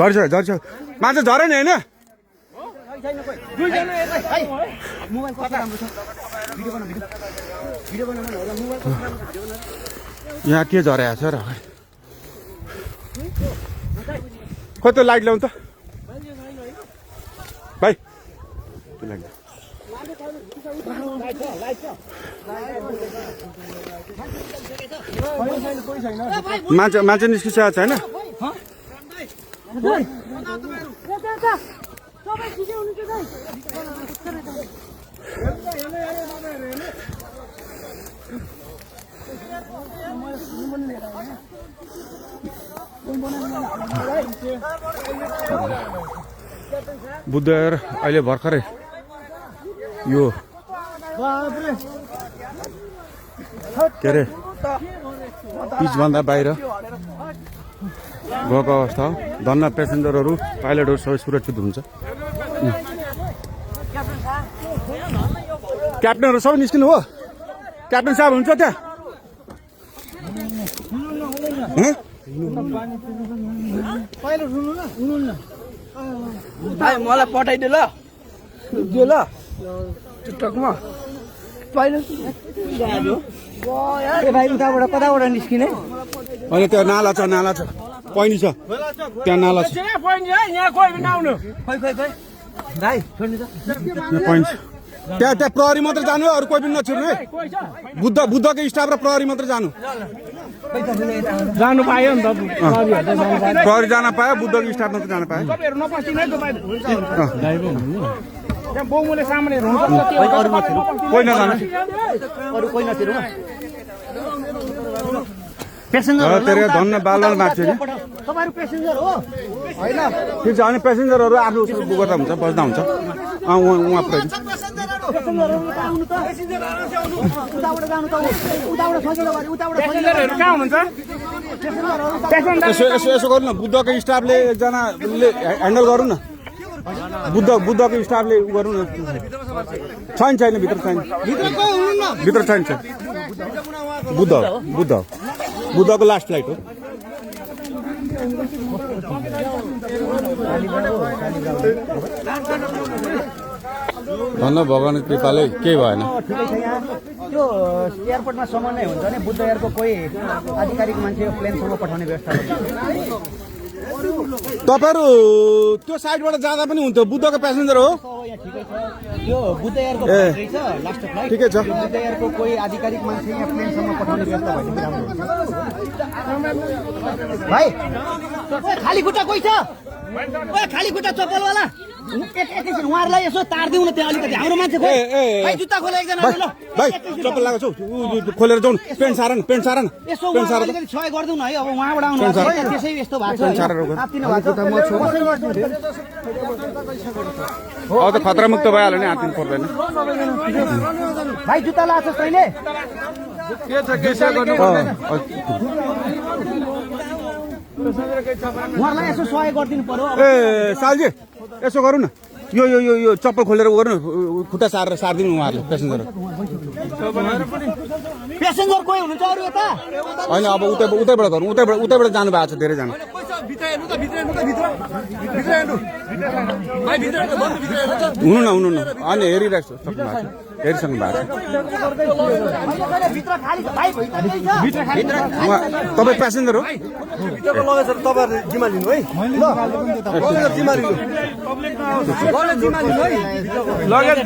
झर्छ झर्छ मान्छे झरे नि होइन यहाँ के झरेको छ र खोइ त्यो लाइट ल्याउनु त भाइ त्यो लाइट मान्छे निस्किसकेको छैन बुद्धर अहिले भर्खरै यो के अरे पिचभन्दा बाहिर गएको अवस्था हो धन्न पेसेन्जरहरू पाइलटहरू सबै सुरक्षित हुन्छ क्याप्टनहरू सबै निस्किनु हो क्याप्टन साहब हुन्छ त्यहाँ मलाई पठाइदियो ल दियो ल टिकटकमा भाइ उताबाट कताबाट निस्किने अनि त्यो नाला छ पैनी छ त्यहाँ नाला छ पैनी छ त्यहाँ प्रहरी मात्र जानु अरू कोही पनि नछिर्नु है बुद्धको स्टाफ र प्रहरी मात्र जानु पायो नि त प्रहरी जान पायो बुद्धको स्टाफ मात्र जान पायो कोही नजानु तेरो धन्न बालबाल माग्छ नि ठिक छ अनि पेसेन्जरहरू आफ्नो गर्दा हुन्छ बस्दा हुन्छ उहाँ पुऱ्याइदिन्छ यसो गर्नु न बुद्धको स्टाफले एकजनाले ह्यान्डल गरौँ न बुद्धको स्टाफले उ गरौँ न छैन भित्र छैन बुद्धको लास्ट फ्लाइट हो धन्न भगवान् कृपाले केही भएन त्यो एयरपोर्टमा समन्वय हुन्छ नि बुद्ध एयरको कोही आधिकारिक मान्छे प्लेनसम्म पठाउने व्यवस्था तपाईँहरू त्यो साइडबाट जाँदा पनि हुन्थ्यो बुद्धको प्यासेन्जर हो यो बुद्ध एयरको लास्ट फ्लाइट ठिकै छ बुद्ध एयरको कोही आधिकारिक मान्छे यहाँ प्लेनसम्म पठाउने व्यवस्था भएदेखि राम्रो हुन्छ भाइ खाली खुट्टा कोही छ खाली खुट्टा चप्पलवाला एकैछिन उहाँहरूलाई यसो तारिदिउँ न त्यहाँ अलिकति हाम्रो मान्छे भाइ जुत्ता खोले एकजना भाइ चप्पल लगाएको छौ खोलेर जाउँ पेन्ट सार न यसो अलिकति सहयोग गरिदिउँ न है अब उहाँबाट आउनु त्यसै यस्तो भएको छ त खतरा मुक्त भइहाल्यो नि आत्तिनु पर्दैन भाइ जुत्ता लगाएको छ तैँले उहाँहरूलाई यसो सहयोग गरिदिनु पर्यो ए सालजी यसो गरौँ न यो चप्पल खोलेर गरौँ न खुट्टा सारिदिनु उहाँहरूले पेसेन्जर कोही हुनुहुन्छ अरू यता होइन अब उतैबाट गरौँ उतैबाट जानु भएको छ धेरैजना हुनु न अनि हेरिरहेको छु हेरिसक्नु भएको तपाईँ प्यासेन्जर हो तपाईँहरूले जिम्मा लिनु है जिम्मा लिनु लगेज